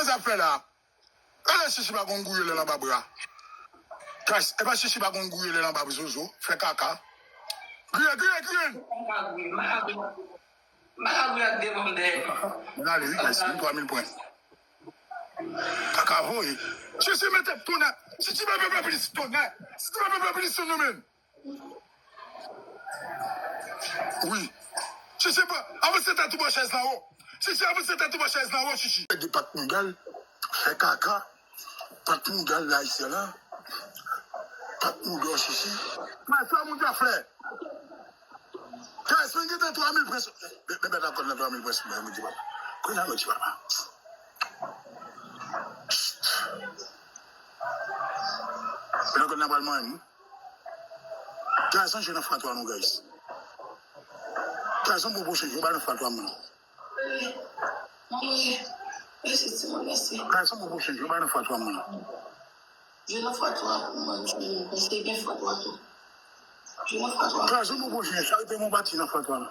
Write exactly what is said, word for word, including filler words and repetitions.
zafè la. Gade Chichi pa konn gouye lè l anba bra. Guys, e pa Chichi pa konn gouye lè l anba zozo, fè kaka. Griyen, griyen, griyen. Malagri ak devan m dèyè. Mwen ale wi, guys, vennntwa mil pwen. Kaka voye. Chichi mete tonè. Chichi mete plis tonè. Chichi mete plis tonè menm. Wi. Chichi pa avanse tèt ou bò chèz la wo. Chichi avanse tèt ou bò chèz la wo, Chichi. Di pat mouda l fè kaka. Pat mouda l la isi la. Pat mouda w, Chichi. Mwen fè mouda flè. Guys, mwen gen tan twa mil pwen sou. Men, men, men, dakò, nan twa mil pwen sou mwen, mwen di papa. Kounye a, mwen di papa. Mwen dakò, nan pral manyen m. Guys, an jwe nan fwa twa nou, guys. Guys, an bon pwochen jwe, ba nan fwa twa mwen. Mèsi, timoun, mèsi. Guys, an bon pwochen jwe, ba nan fwa twa mwen. Jwe nan fwa twa pou mwen, timoun, paske gen fwa twa tou. Jwe nan fwa twa. Guys, an bon pwochen, charite mwen pati nan fwa twa la.